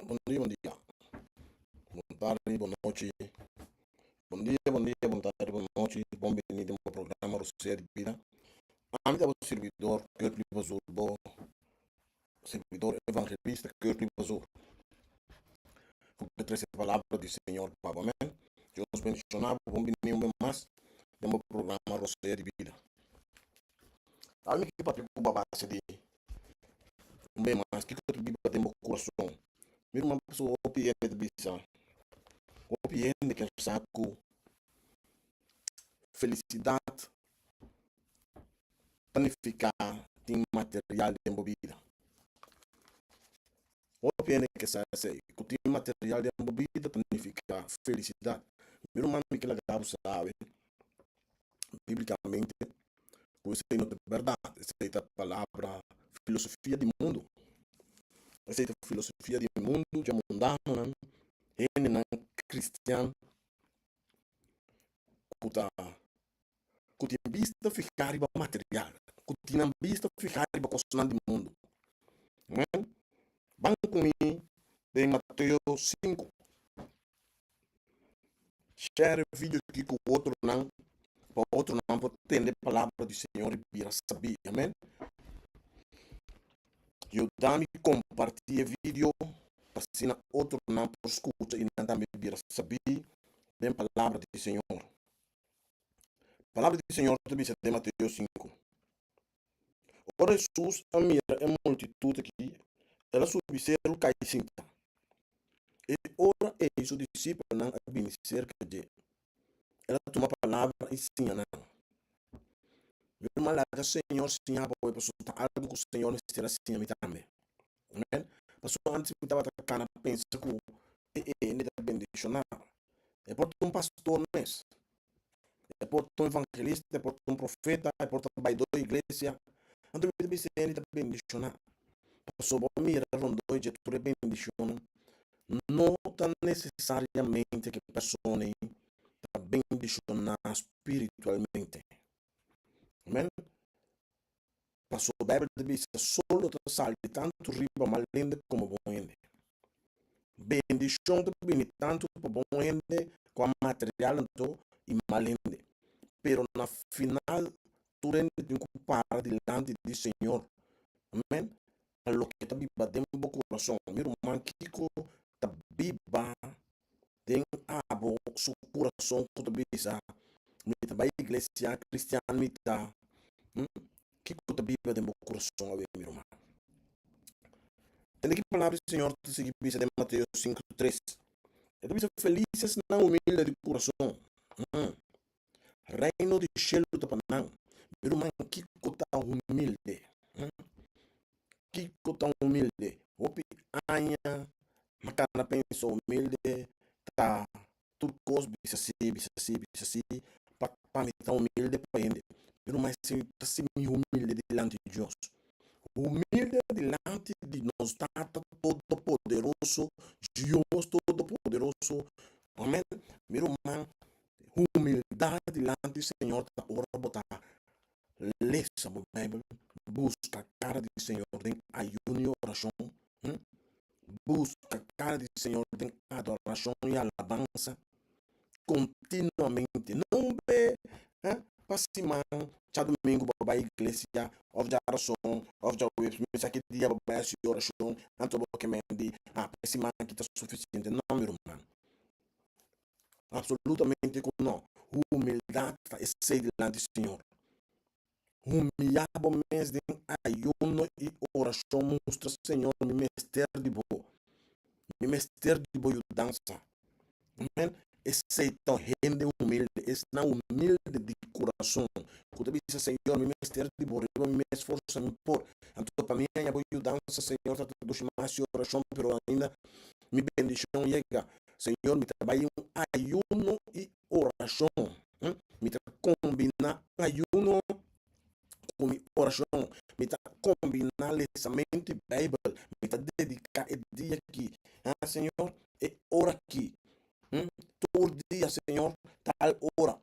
Bon dia, bon dia. Bon tardi, bon nochi. Bon dia, bon dia, bon tardi, bon nochi. Bon bini den bo programa Rosea di Bida. Ami ta bo sirbidor Curtly Bazur, bo sirbidor evangelista Curtly Bazur. Ku ta trese palabra di Señor pa bo. Amen. Dios bendiciona bo. Bon bini un bes mas den bo programa Rosea di Bida. Ami ke papia ku bo a base di un bes mas kiko ta biba den bo kurason. Mi ruman pasobra hopi hende ta bisa, hopi hende ker sa ku felisidat ta nifiká tin material den bo bida. Hopi hende ke sa esei, ku tin material den bo bida ta nifiká felisidat. Mi ruman mi ke laga bo sabe bíblikamente ku esei no ta bèrdat. Esei ta palabra filosofia di mundu. Esei ta filosofia di mundu dje mundanonan, hendenan kristian ku ta ku tin bista fihá riba material, ku tin nan bista fihá riba kosnan di mundu. Amen. Ban ku mi den Mateo 5. Share e video aki ku otronan pa otronan por tende palabra di Señor i bira sabí. Amen. Yuda mi kompartí e video pa asina otronan por skucha i nan tambe bira sabí den palabra di Señor. Palabra di Señor ta bisa den Mateo 5. Ora Hesus a mira e multitut aki, el a subi seru kai sinta. E ora ei su disipelnan a bini serka dje. El a tuma palabra i siña nan. Mi ruman laga Señor siña bo pasobra ta algu ku Señor mester a siña mi tambe. Amen. Pasobra antes mi tabata kana pensa ku e hende ta bendishoná. E por ta un pastor mes. E por ta un evangelista, e por ta un profeta, e por ta baidó di iglesia. Anto mi ta bisa e hende ta bendishoná. Pasobra bo mira rondó dje tur e bendishonnan, no ta nesesariamente ku e persona ei ta bendishoná spiritualmente. Amen. Pasobra Beibel ta bisa, Sol lo ta sali tantu riba mal hende komo bon hende. Bendishon ta bini tantu pa bon hende ku a material anto i mal hende. Pero na final tur hende tin ku para dilanti di Señor. Amen. Pa loke ta biba den bo kurason. Mi ruman, kiko ta biba den abo su kurason ku ta bisa, Mi ta bai iglesia, kristian mi ta? Kiko ta biba den bo kurason awe, mi ruman? Tende ki palabra di Señor ta sigui bisa den Mateo 5:3. E ta bisa, Felis esnan humilde di kurason. Reino di shelu ta pa nan. Mi ruman, kiko ta humilde? Kiko ta humilde? Hopi aña mi ta na pensa humilde ta tur kos bisa si, bisa si, bisa si, pa pa mi ta humilde pa hende. Mi ruman, esei ta si mi humilde dilanti di Dios. Humilde dilanti di nos Tata Todopoderoso, Dios Todopoderoso. Amen. Mi ruman, Humildad dilanti Señor ta ora bo ta lesa bo Bijbel, buska cara di Señor den ayuno y oracion, buska cara di Señor den adoracion y alabansa continuamente. No be pa siman, djadomingo bo bai iglesia of djarason of djaweps, mi sa ki dia bo bai haci oracion, anto bo ke mendi, ah, pa e siman aki ta suficiente. No, mi ruman. Absolutamente ku no. Humildat ta esei dilanti Señor. Humiyá bo mes den ayuno i orashon mustra Señor mi mester di bo. Mi mester di bo yudansa. Amen. Esei ta hende humilde, esnan humilde di kurason ku ta bisa Señor mi mester di bo, riba mi mes forsa mi por. Anto pa mi haña bo yudansa Señor ta dushi mas orashon pero ainda mi bendishon yega. Señor, mi ta bai un ayuno i orashon. Mi ta kombiná ayuno ku mi orashon. Mi ta kombiná lesamentu di Beibel. Mi ta dediká e dia aki, Señor, e ora aki. Tur dia, Señor, tal ora.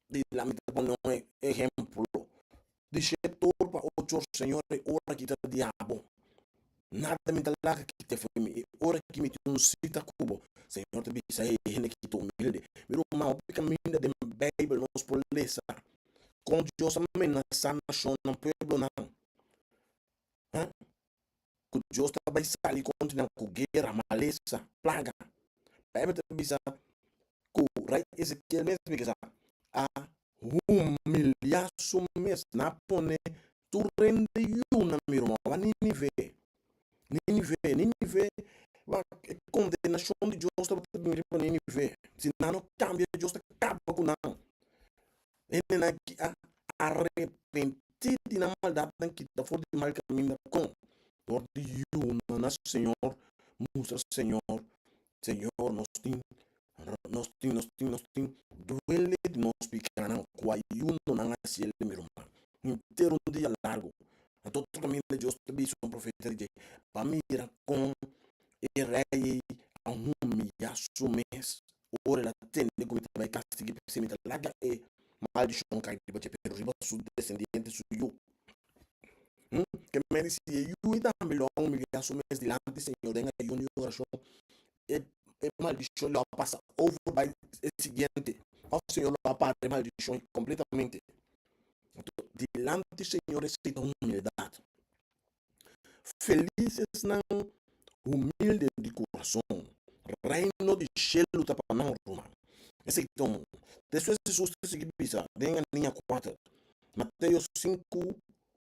Di la mi ta pone un ehemplo. Di shete or pa ocho or, Señor, e ora aki ta di abo. Nada mi ta laga kita for di mi. E ora ki mi tin un sita ku bo, Señor ta bisa, Hey, hende ki ta humilde. Mi ruman, hopi kaminda den Beibel nos por lesa kon Dios a menasá nashonnan, pueblonan, ha? Ku Dios ta bai sali kontra nan ku guera, malesa, plaga. Beibel ta bisa ku Rei Ezekiel mes mi kisa a humiliá su mes. Nan a pone tur hende yuna mi ruman. Wak Nínive, Nínive, Nínive, wak e kondenashon di Dios tabata bin riba Nínive. Si nan no kambia, Dios ta kaba ku nan. Hendenan ki a arepentí di nan maldatnan kita for di mal kaminda kon dor di yuna na Señor, mustra Señor, Señor nos tin nos tin nos tin nos tin duele di nos pikánan ku ayunonan hasiel mi ruman henter un dia largu. Anto otro kaminda Dios ta bisa un profeta di dje pa mira kon e rei ei a humiyá su mes ora el a tende ku mi ta bai kastig'é p'esei mi ta laga e maldishon kai riba dje pero riba su desendiente su yu. Ke men di si e yu ei tambe lo a humiliá su mes dilanti Señor den ayuno i orashon e e maldishon lo a pasa over bai e siguiente òf Señor lo a para e maldishon ei kompletamente. Anto dilanti Señor esei ta humildat. Felis esnan humilde di kurason, reino di shelu ta pa nan, ruman. Esei ta un. Despues Hesus ta sigui bisa den alinea kuater, Mateo sinku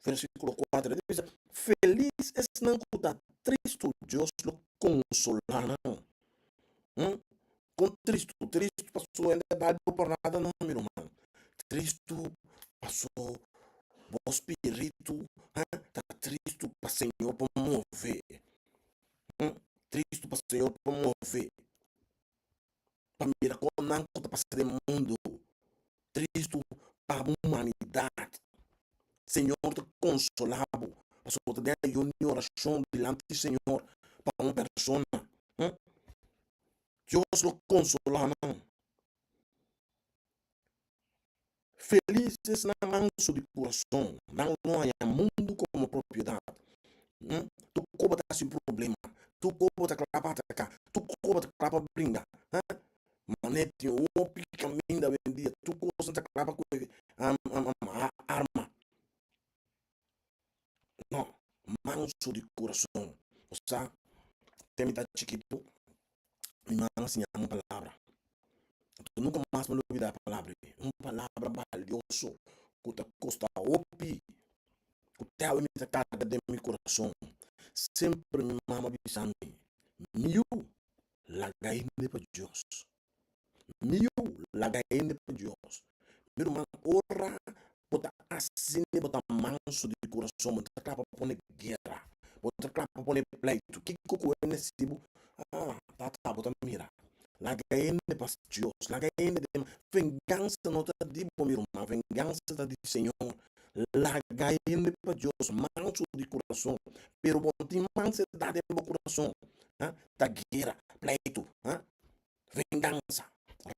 versíkulo kuater, e ta bisa, Felis esnan ku ta tristu, Dios lo konsolá nan. Hm? Kon tristu, tristu paso hende bai bo por nada no, mi ruman. Tristu paso bo spiritu ta tristu pa Señor por move. Hm? Tristu pa Señor por move. Pa mira kon nan ku ta pasa den mundu. Tristu pa humanidat. Señor ta konsolá bo pasobra bo ta den ayuno i orashon dilanti Señor pa un persona. Hm? Dios lo konsolá nan. Felis esnan mansu di kurason, nan lo haña mundu komo propiedat. Hm? Tur ko bo ta hasi problema, tur ko bo ta kla pa ataká, tur ko bo ta kla pa bringa. Hm? Manera tin hopi kaminda awendia, tur kos nan ta kla pa kohe arma. No, mansu di kurason. Osea, te mi ta chikitu, mi mama a siña mi un palabra. Anto nunka mas mi a lubida e palabra ei. Un palabra balioso ku ta kosta hopi, ku te awe mi ta karga den mi kurason. Semper mi mama a bisa mi, Mi yu, laga hende pa Dios. Mi yu, laga hende pa Dios. Mi ruman, ora bo ta asina, bo ta manso di kurason, bo ta kla pa pone guera, bo ta kla pa pone pleitu. Kiko ku e nesibu? Ah, tata, bo ta mira. Laga hende pa Dios, laga hende den Vengansa no ta di bo, mi ruman, vengansa ta di Señor. Laga hende pa Dios, manso di kurason. Pero bo no tin mansedad den bo kurason. Ah, ta guera, pleitu, ah. Vengansa,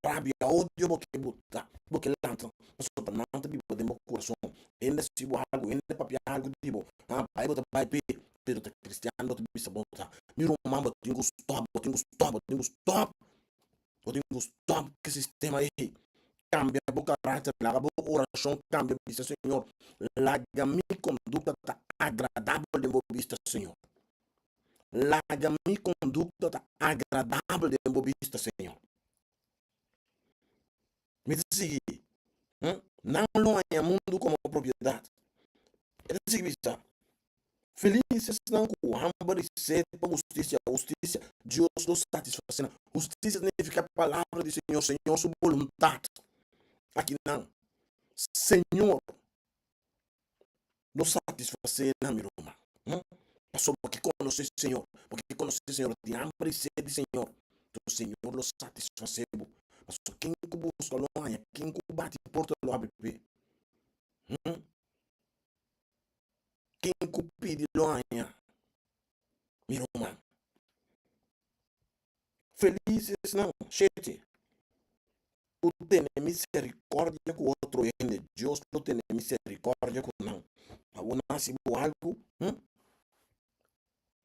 rabia, odio bo ke buta, bo ke lanta, pasobra nan ta biba den bo kurason. Hende hasi bo algu, hende papia algu di bo, ah, bai bo ta bai p'e, pero ta kristian bo ta bisa bo ta. Mi ruman, bo tin ku stòp, bo tin ku stòp, bo tin ku stòp, bo tin ku stòp ku e sistema ei. Kambia bo karakter, laga bo orashon kambia, bisa Señor, laga mi kondukta ta agradabel den bo bista, Señor. Laga mi kondukta ta agradabel den bo bista, Señor. Mi ta sigui, hm? Nan lo haña mundu komo propiedat. E ta sigui bisa, Felis esnan ku hamber i sed pa hustisia, hustisia, Dios lo satisfasé nan. Hustisia signifiká palabra di Señor, Señor su boluntat. Akinan, Señor lo satisfasé nan, mi ruman. Hm? Pasobra bo ke konosé Señor, bo ke konosé Señor, bo tin hamber i sed di Señor, enton Señor lo satisfasé bo. Pasobra ken ku buska lo haña, ken ku bati porta lo habri p'e. Hm? Ken ku pidi lo haña, mi ruman. Felis esnan, shete, ku tene miserikòrdia ku otro hende, Dios lo tene miserikòrdia ku nan. Awor nan hasi bo algu, hm?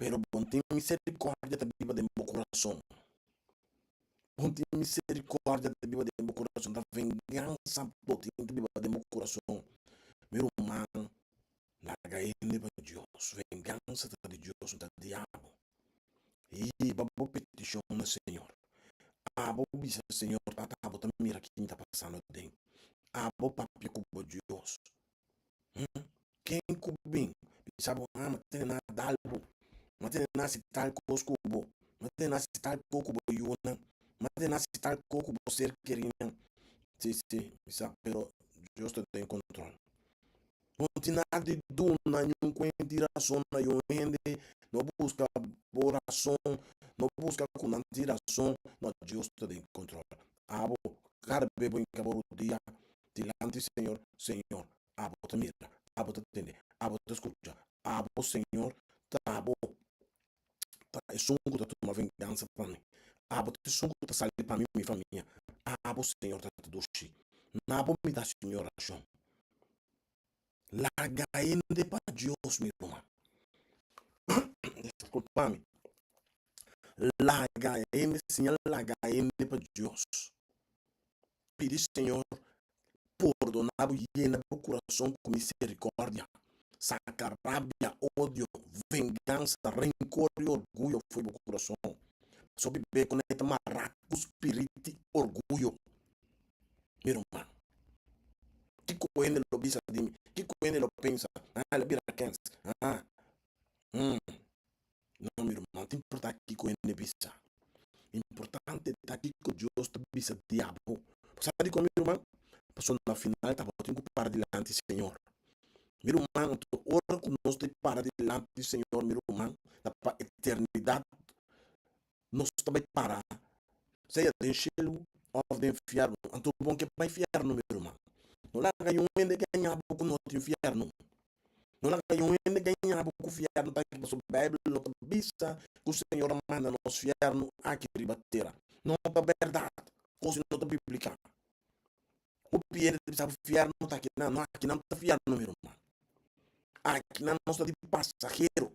Pero bo no tin miserikòrdia ta biba den bo kurason. Bo no tin miserikòrdia ta biba den bo kurason. Ta vengansa bo tin ta biba den bo kurason. Mi ruman, laga hende pa Dios. Vengansa ta di Dios, no ta di abo. Hiba bo petishon na Señor. Abo bisa Señor, Tata, abo ta mira ki mi ta pasando aden. Abo papia ku bo Dios. Ken ku bin bisa bo, ah, mi a tene na dal bo, mi a tene na hasi tal kos ku bo, mi a tene na hasi tal kos ku bo yunan, mi a tene na hasi tal kos ku bo ser kerinan. Si, si, mi sa, pero Dios ta den control. No tin nada di duna niun kuenta i rason na yun hende, no buska bo rason, no buska ku nan tin rason, no, Dios ta den control. Abo, kada bes bo hinka bo rudia dilanti Señor, Señor, abo ta mira, abo ta tende, abo ta skucha, abo, Señor, ta bo ta esun ku ta tuma vengansa pa mi, abo ta esun ku ta sali pa mi i mi famia, abo, Señor, ta dushi, na bo mi ta hasi mi orashon. Laga hende pa Dios, mi ruman. Disculpa mi. Laga hende, siña laga hende pa Dios. Pidi Señor pordona bo, yena bo kurason ku miserikordia. Saka rabia, odio, vengansa, renkor i orguyo fo'i bo kurason. Pasobra bibé ku nan ta mará ku spiritu di orguyo. Mi ruman, kiko hende lo bisa di mi? Kiko hende lo pensa? Ah, el a bira kens. Ah, mm. No, mi ruman, no ta importá kiko hende bisa. Importante ta kiko Dios ta bisa di abo. Bo sa dikon, mi ruman? Pasobra na final ta bo tin ku para dilanti Señor. Mi ruman, anto ora ku nos ta para dilanti Señor, mi ruman, ta pa eternidat nos ta bai para, sea den shelu òf den fièrnu. Anto bo ke bai fièrnu, mi ruman? No laga yun hende gaña bo ku no tin fièrnu. No laga yun hende gaña bo ku fièrnu ta aki, pasobra Beibel no ta bisa ku Señor a manda nos fièrnu aki riba tera. No ta bèrdat, kos no ta biblika. Hopi hende ta bisa fièrnu ta akinan. No, akinan no ta fièrnu, mi ruman. Akinan nos ta di pasahero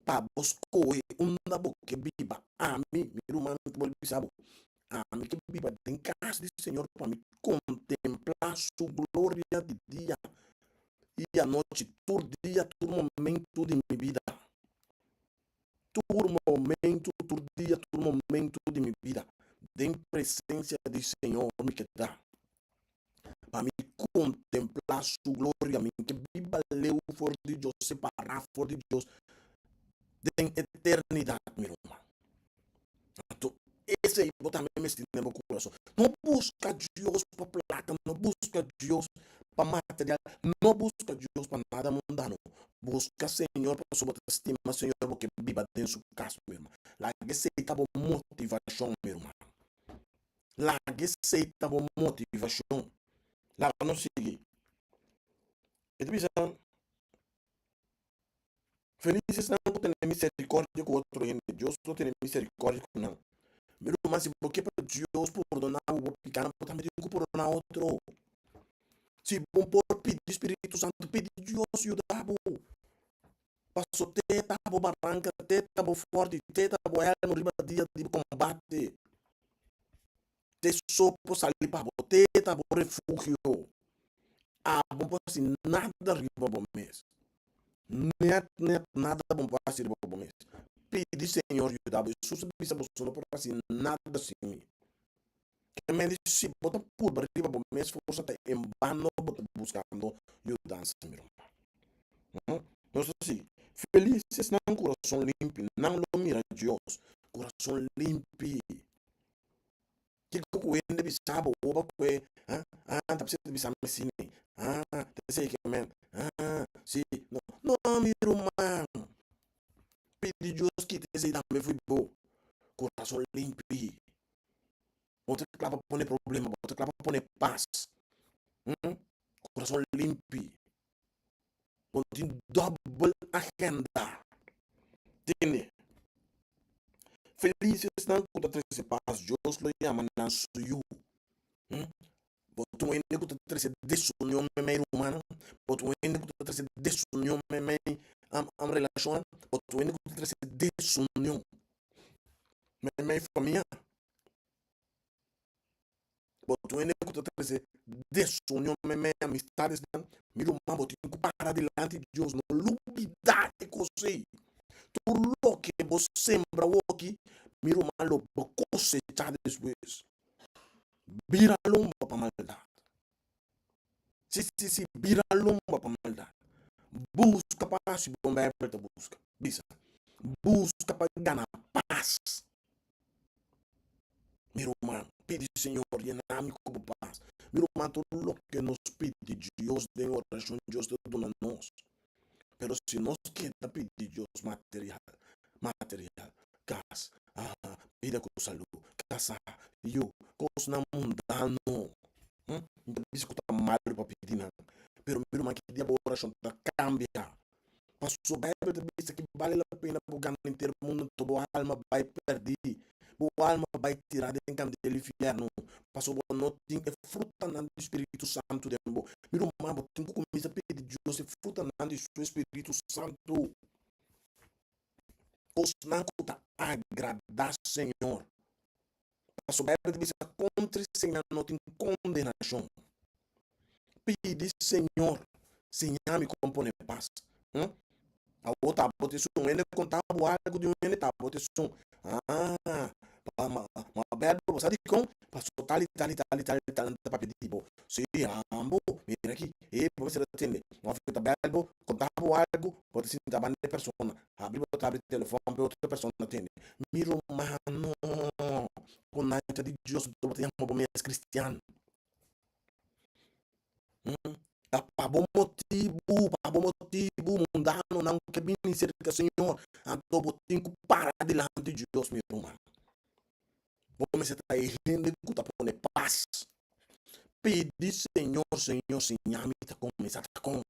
pa bo skohe unda bo ke biba. Ami, mi ruman, mi ta bolbe bisa bo, ami ke biba den kas di Señor pa mi kontemplá su gloria di dia i anochi, tur dia, tur momentu di mi bida. Tur momento, tur dia, tur momento di mi bida, den presencia di Señor mi keda, pa mi contempla su gloria, mi ke biba leu for di Dios, separa for di Dios den eternidad, mi ruman. Anto, esei bo tambe mester den bo kurason. No buska Dios pa plaka, no buska Dios pa material, no buska Dios pa nada mundano. Buska Señor pasobra bo ta stima Señor, bo ke biba den su kas, mi ruman. Laga esei ta bo motivashon, mi ruman. Laga esei ta bo motivashon. Laga nos sigui. E ta bisa. Felis esnan ku tene miserikòrdia ku otro hende, Dios lo tene miserikòrdia ku nan. Mi ruman, si bo ke pa Dios pordoná bo bo pikánan, bo tambe tin ku pordoná otro. Si bo por pidi spiritu santu, pidi Dios yuda bo. Paso te ta bo baranka, te ta bo fòrti, te ta bo hèlmu riba dia di kombate. Te so por sali pa bo, te ta bo refugio. Abo por hasi nada riba bo mes. Net, net nada bo por hasi riba bo mes. Pidi Señor yuda bo. Hesus a bisa boso no por hasi nada sin mi. Ke men di si bo ta purba riba bo mes forsa ta en bano bo ta buskando yudansa, mi ruman. Nos ta sigui. Felis esnan kurason limpi, nan lo mira Dios. Kurason limpi. Kiko ku hende bisa bo oba ku e ah ah ta bisa bisa mi asina ah ta esei ke men ah si no no mi ruman pidi Dios kita esei tambe fo'i bo kurason limpi bo ta kla pa pone problema bo ta kla pa pone pas kurason limpi bo no tin dòbel agenda tende. Felis esnan ku ta trese pas, Dios lo yama nan su yu. Bo ta un hende ku ta trese desunion meimei rumannan, bo ta un hende ku ta trese desunion meimei relashon. relashonnan, bo ta un hende ku ta trese desunion meimei famia. Bo ta un hende ku ta trese desunion meimei amistadesnan. Mi ruman, bo tin ku para dilanti di Dios, no lubidá e kos ei. Tur loke bo sembra awoki, mi ruman, lo bo kosechá despues. Bira lomba pa maldat. Si, si, si, bira lomba pa maldat. Buska pas, si bon Bijbel ta buska. Bisa, buska pa gana pas. Mi ruman, pidi Señor yena mi ku bo pas. Mi ruman, tur loke nos pidi Dios den orashon, Dios ta duna nos. Pero si nos keda pidi Dios material, material, kas, aha, bida ku salú, kasá, yu, kosnan mundano, hm, mi ta bisa ku ta malu pa pidi nan. Pero mi ruman, ki dia bo orashon ta kambia? Pasobra Beibel ta bisa ki bale la pena bo gana henter mundu anto bo alma bai pèrdí, bo alma bai tirá den kandel infièrnu, pasobra bo no tin e frutanan di spiritu santu den bo. Mi ruman, bo tin ku kuminsá pidi Dios e frutanan di su spiritu santu, kosnan ku ta agradá Señor. Pasobra Beibel ta bisa, Kontra Señor no tin kondenashon. Pidi Señor, siña mi kon pone pas. Hm? Awor ta bo tesun. Hende konta bo algu di un hende ta bo tesun. Ah, pa ma, ma bèl bo sa dikon? Paso tal i tal i tal i tal i tal nan ta papia di bo. Sí, ambo, mira aki, e bo mester a tende. Òf e ta bèl bo, konta bo algu, bo ta sinta banda e persona. Habri bo ta habri telefòn pa e otro persona tende. Mi rumano, ku nan ta di Dios, bo ta yama bo mes kristian. Ta pa bo motibu, pa bo motibu mundanonan ke bini serka Señor, anto bo tin ku para dilanti Dios, mi ruman. Bo mester ta e hende ku ta pone pas. Pidi Señor, Señor, siña mi ta kuminsá ta kon.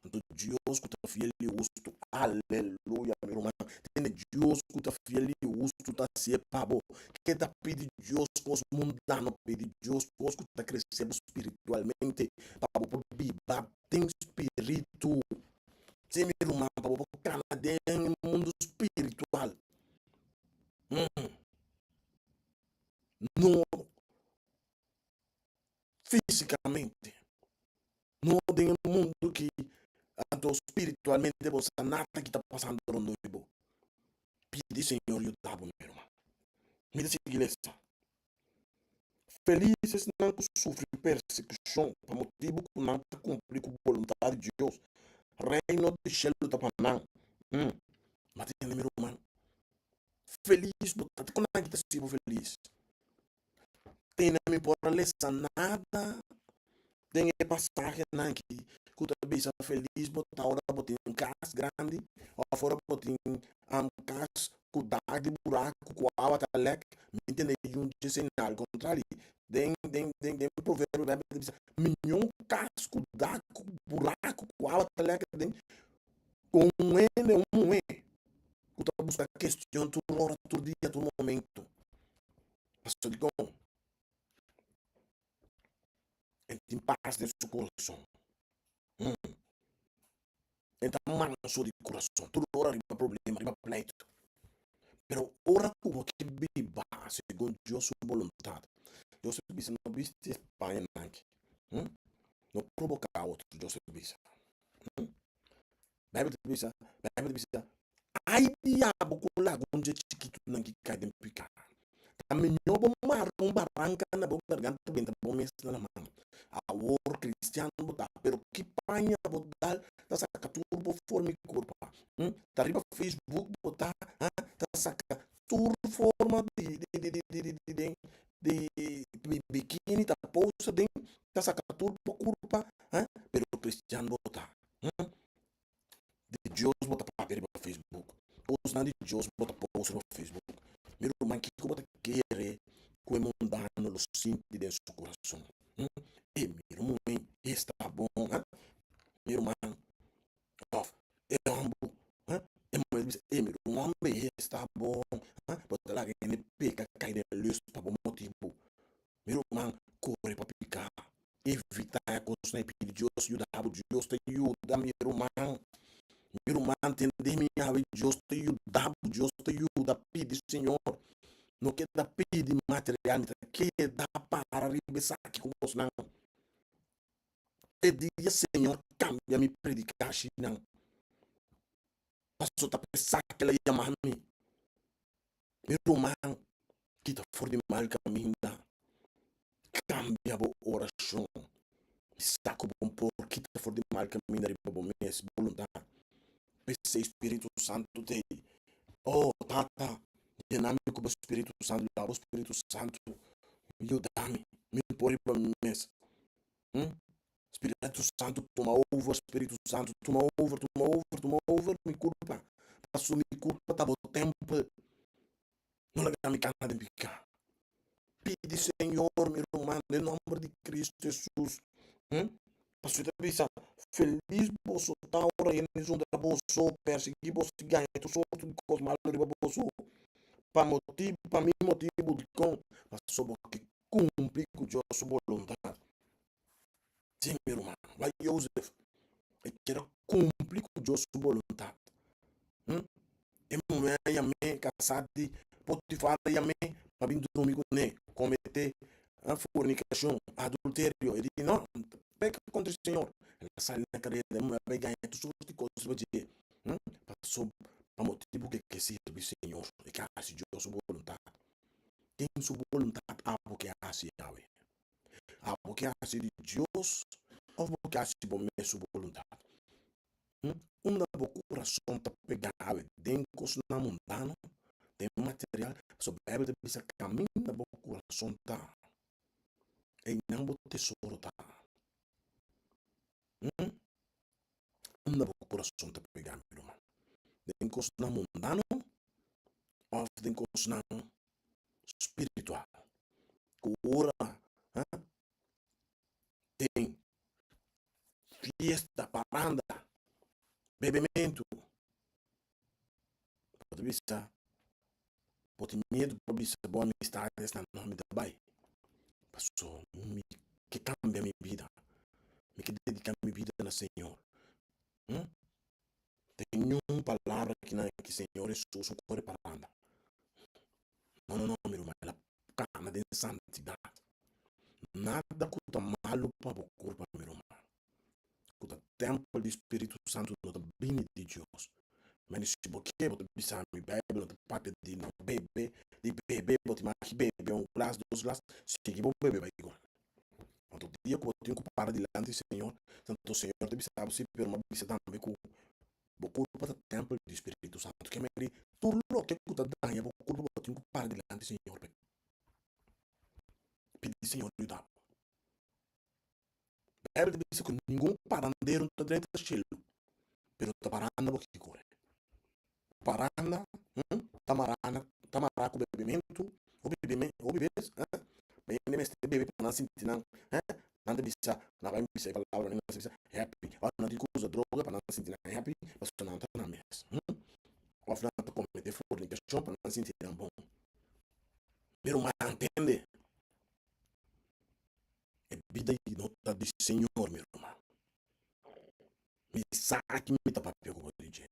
Anto Dios ku ta fiel i hustu, aleluya, mi ruman, tende Dios ku ta fiel i hustu ta hasié pa bo. Ke ta pidi Dios kos mundano, pidi Dios kos ku ta kresé bo spiritualmente, pa bo por biba den spiritu. Sí, mi ruman, pa bo por kana den e mundu spiritual. Mm. No físikamente. No den e mundu ki anto spiritualmente bo sa nada ki ta pasando rondó di bo. Pidi Señor yuda bo, mi ruman. Mi ta sigui lesa. Felis esnan ku sufri persekushon pa motibu ku nan ta kumpli ku boluntat di Dios. Reino di shelu ta pa nan. Mm. Ma tende, mi ruman. Felis bo ta. Kon nan ki ta hasi bo felis? Tene mi por a lesa nada den e pasahenan aki ku ta bisa felis bo ta ora bo tin un kas grandi òf ora bo tin un kas ku dak di buraku ku awa ta lèk. Mi tende yun dje señal kontrali. Den den den den proverbio Bijbel ta bisa miñó un kas ku dak ku buraku ku awa ta lèk aden ku un hende un muhé ku ta buska kestion tur ora tur dia tur momento. Pasobra dikon? E tin pas den su kurason. Mm. E ta manso di kurason. Tur ora riba problema, riba pleitu. Pero ora ku bo ke biba segun Dios su boluntat, Dios ta bisa no bisti e pañanan aki. Mm. No proboká otro, Dios ta bisa. Mm. Bijbel ta bisa, Bijbel ta bisa, ai di abo ku laga un dje chikitunan ki kai den piká. Ta mihó bo mara un baranka na bo garganta benta bo mes na laman. Awor kristian bo ta, pero ki paña bo dal ta saka tur bo forma i kurpa. Hm, ta riba Facebook bo ta, ha, ta saka tur forma di di di di di di di den di di bikini ta post aden, ta saka tur bo kurpa, ha, pero kristian bo ta. Hm? Di Dios bo ta papia riba Facebook. Kosnan di Dios bo ta post riba Facebook. Mi ruman, kiko bo ta kere ku e mundano lo sinti den su kurason? Hm? E mi ruman, esta bon, ha? Mi ruman, òf e hòmber, ha? E muhé ta bisa, e mi ruman, esta bon, ha? Bo ta laga hende peka kai den lus pa bo motibu. Mi ruman, kore pa piká. Evitá e kosnan i pidi Dios yuda bo. Dios ta yuda, mi ruman. Mi ruman. ruman, tende mi awe, Dios ta yuda bo, Dios ta yuda, pidi Señor. No keda pidi material, mi ta keda para riba esaki ku bosnan. E dia Señor kambia mi predikashinan, paso ta p'esaki el a yama mi. Mi ruman, kita for di mal kaminda, kambia bo orashon. Mi sa ku bo por kita for di mal kaminda riba bo mes boluntat. P'esei Spiritu Santu t'ei. Oh, Tata, yena mi ku bo Spiritu Santu, laga bo Spiritu Santu yuda mi. Mi por riba mi mes. Hm? Spiritu Santu tuma over, Spiritu Santu tuma over, tuma over, tuma over mi kurpa. Paso mi kurpa ta bo tempel. No laga mi kana den piká. Pidi Señor, mi ruman, den nomber di Cristo Jesus. Hm? Paso ta bisa, feliz boso ta ora hende zundra boso, persegui boso i gaña tur sorto di kos malu riba boso. Pa motibu, pa mi motibu, dikon? Paso bo ke kumpli ku Dios su boluntat. Sí, mi ruman, wak Josef, e kier a kumpli ku Dios su boluntat. Hm? E muhé a yam'é, kasá di Potifar a yam'é pa bin drumi kuné, kometé fornikashon, adulterio. E di, No, N ta peka kontra e Señor. El a sali na kareda, e muhé a bai gaña tur sorti di kos riba dje. Hm? Pasobra pa motibu ku e ke sirbi Señor, e ke hasi Dios su boluntat. Ken su boluntat abo ke hasi awe? Abo ke hasi di Dios of bo ke hasi bo mes su boluntat? Unda bo kurason ta pega awe? Den kosnan mundano? Den material? Pasobra Beibel ta bisa kaminda bo kurason ta, einan bo tesoro ta. Unda bo kurason ta pega, mi ruman? Den kosnan mundano òf den kosnan spiritual? Ku ora tin fiesta, paranda, bebementu, bo ta bisa, bo tin miedu pa bisa bo amistades nan, no, mi ta bai, pasobra mi ke kambia mi bida, mi ke dediká mi bida na Señor. Tin niun palabra kinan ki Señor Hesus un kore paranda. No, no, no, mi ruman, el a kana den santidat. Nada ku ta malu pa bo kurpa, mi ruman, ku ta tèmpel di Spiritu Santu no ta bini di Dios. Meni si bo ke, bo ta bisa mi Beibel no ta papia di no bebe, di bebe, bo tin maki bebe un glas, dos glas, sigui bo bebe bai igual. Anto dia ku bo tin ku para dilanti Señor, anto Señor ta bisa bo si, pero mi a bisa tambe ku bo kurpa ta tèmpel di Spiritu Santu. Ke mei di tur loke ku ta daña bo kurpa bo tin ku para dilanti Señor p'e pidi Señor yuda bo. Beibel ta bisa ku ningun parandero no ta drenta shelu, pero ta paranda bo ke kore. Paranda, ta marana, ta mará ku bebementu, hopi bebe, hopi bes, hende mester bebe pa nan sinti nan, nan ta bisa, nan bai bisa e palabra, nan ta bisa happy, òf nan tin ku usa droga pa nan sinti nan happy, pasobra nan ta nan mes, òf nan ta kometé fornikashon pa nan sinti nan bon. Pero mantende, e bida ei no ta di Señor, mi ruman. Mi sa ki mi ta papia ku bo di dje.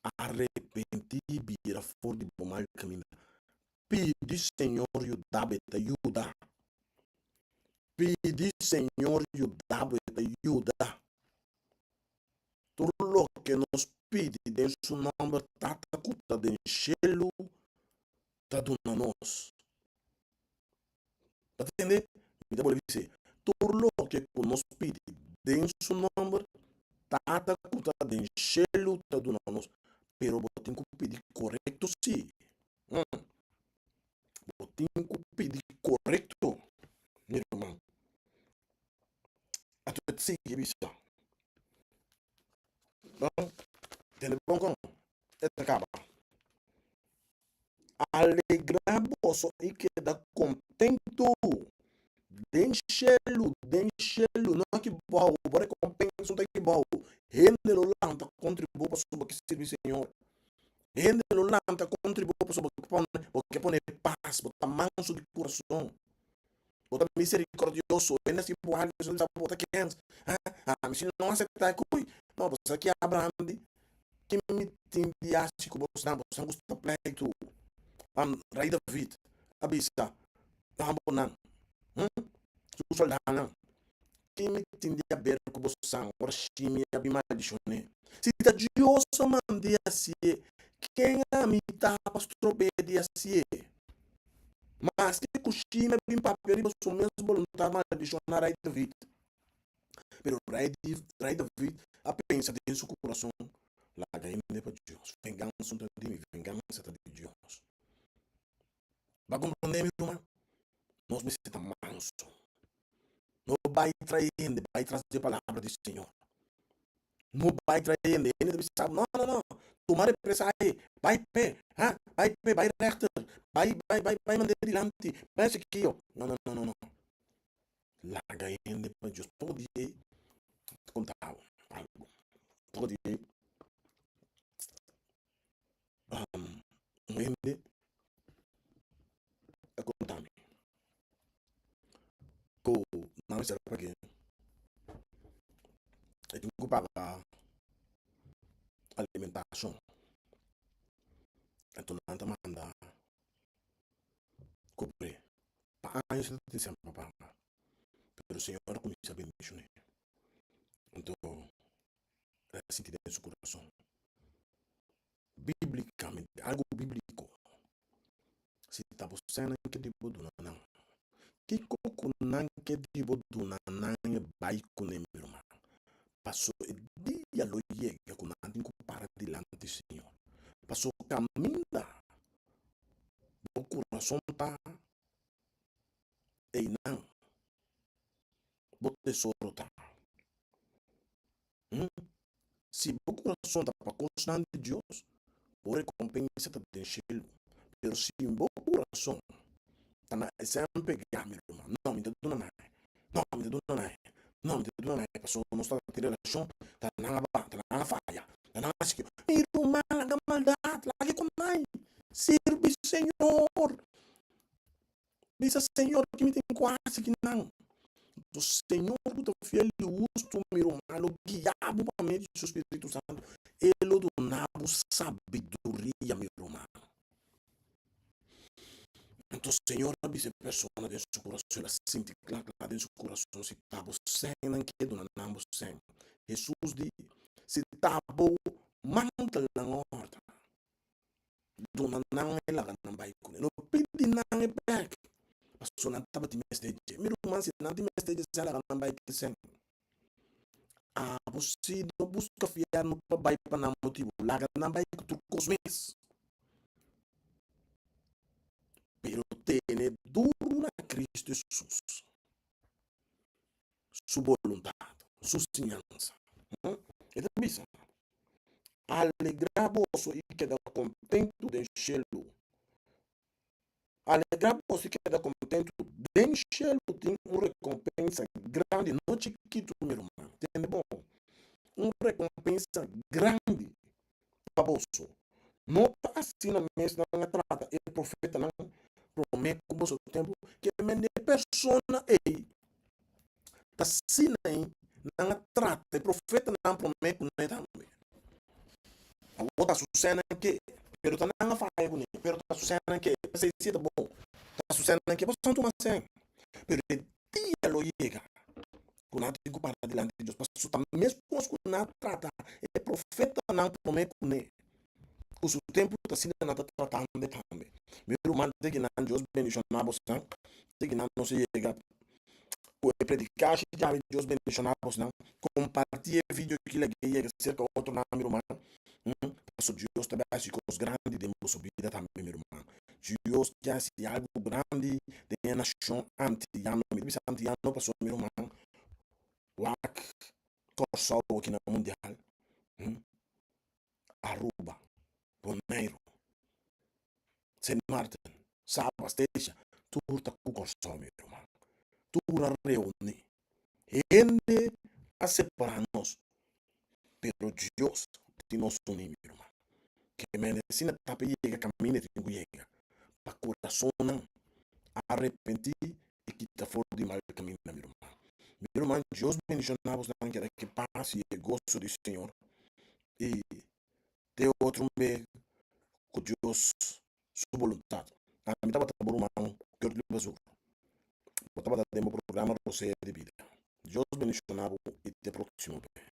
Arepentí bira for di bo mal kaminda. Pidi Señor yuda bo, e ta yuda. Pidi Señor yuda bo, e ta yuda. Tur loke nos pidi den su nòmber, Tata ku ta den shelu ta duna nos. Ta tende? Mi ta bolbe bis'é, tur loke ku nos pidi den su nòmber, Tata ku ta den shelu ta duna nos. Pero bo tin ku pidi korekto sí. Bo tin ku pidi korekto, mi ruman. Anto e ta sigui bisa, Bon, tende bon kon e ta kaba. Alegrá boso i keda kontentu den shelu, den shelu, no aki bou, bo rekompensa no ta aki bou. Hende lo lanta kontra bo pasobra bo ke sirbi Señor. Hende lo lanta kontra bo pasobra bo ke pone, bo ke pone pas, bo ta mansu di kurason, bo ta miserikordioso. Hende a siña bo algu, bo ta kens, ah, ami si no aseptá e koi, no, bo sa ki Abraham di. Ki mi tin di hasi ku bosnan? Bosnan gusta pleitu. Rei David a bisa nan, su soldánan, Ki mi tin di haber ku bosnan ora Shimi a bin maldishoné? Si ta Dios a mand'é hasié, ken ami ta pa strob'é di hasié? Maske ku Shimi a bin papia riba su mes boluntat maldishoná Rei David, Pero rei rei David a pensa den su kurason, Laga hende pa Dios, vengansa no ta di mi, vengansa ta di Dios. Bo a komprondé mi ruman? Nos mester ta manso. No bai trae hende, bai tras di e palabra di Señor. No bai trae hende, hende ta bisa, no, no, no, tuma represaye, bai p'e, ha, bai p'e, bai rechter, bai, bai, bai, bai mand'é dilanti, bai esaki-yo. No, no, no, no, no. Laga hende pa Dios. Poko di ei ta konta bo algu. Poko di ei un hende a konta mi ku nan mester a pag'é e tin ku paga alimentashon. Anto nan ta manda kubr'é. Pa años e ta tin semper pa paga, pero Señor a cuminsa bendicion'é. Anto el a sinti den su corazon, biblicamente, algo biblico, si ta bo sènnan ke di bo duna nan, kiko ku nan ke di bo duna nan e bai kuné, mi ruman? Paso e dia lo yega ku nan tin ku para dilanti Señor. Paso kaminda Bo kurason ta einan, bo tesoro ta. Si bo kurason ta pa kosnan di Dios, bo rekompensa ta den shelu. Pero si bo kurason ta na e semper pegá, mi ruman, no, mi ta duna nan, no, mi ta duna nan, no, mi ta duna nan, pasobra nos ta tin relashon, ta nan a ba, ta nan a faya, ta nan a sigui. Mi ruman, laga maldat, laga e konai. Sirbi Señor. Bisa Señor ki mi tin ku hasi ki nan. Enton Señor ku ta fiel i hustu, mi ruman, lo guia bo pa medio di su Spiritu Santu. E lo duna bo sabiduria, mi ruman. Enton Señor a bisa e persona den su kurason, el a sinti kla kla den su kurason, si ta bo sèn nan ke duna nan bo sèn. Hesus di, si ta bo mantel nan òrda, duna nan e laga nan bai kuné. No pidi nan e bèk, pasobra nan tabatin mester dje. Mi ruman, si nan tin mester dje sèn, laga nan bai ku sèn. Abo si no buska fièrnu pa bai pa nan motibu, laga nan bai ku tur kos mes. Pero tene duru na Kristu Hesus, su boluntat, su siñansa. E ta bisa, Alegrá boso i keda kontentu den shelu. Alegrá boso i keda kontentu. Den shelu tin un rekompensa grandi, no chikitu, mi ruman. Tende bon. Un rekompensa grandi pa boso. No ta asina mes nan a trata e profetanan promé ku boso tempu? Ke men di e persona ei ta asina ei nan a trata e profetanan promé kuné tambe. Awor ta susenan ke, pero ta nan a faya kuné, pero ta susenan ke, p'esei si e ta bon, ta susenan ke, boso no tuma sen. Pero e dia lo yega ku nan tin ku para dilanti di Dios, pasobra ta meskos ku nan a trata e profetanan promé kuné, ku su tempu ta asina nan ta tratando tambe. Mi ruman, te ki nan Dios bendishoná bosnan, te ki nan nos a yega ku e predikashi djawe, Dios bendishoná bosnan. Kompartí e video aki laga e yega serka otronan, mi ruman, pasobra Dios ta bai hasi kos grandi den boso bida tambe, mi ruman. Dios ke hasi algu grandi den e nashon antiano. Mi ta bisa antiano pasobra mi ruman wak Kòrsou aki na mundial, Aruba, Boneiru, Sint Maarten, Saba, Statia, tur ta ku Kòrsou mi ruman. Tur a reuní. Hende a separá nos, pero Dios tin nos uní mi ruman. Ke mende asina ta pa yega kaminda e tin ku yega, pa kurasonnan arepentí i kita for di mal kaminda mi ruman. Mi ruman, Dios bendishoná bosnan, keda ke pas i e goso di Señor i. otro be ku Dios su boluntat. Ami tabata bo ruman Curtly Bazur. Bo tabata den bo programa Rosea di Bida. Dios bendiciona bo y te proximo be.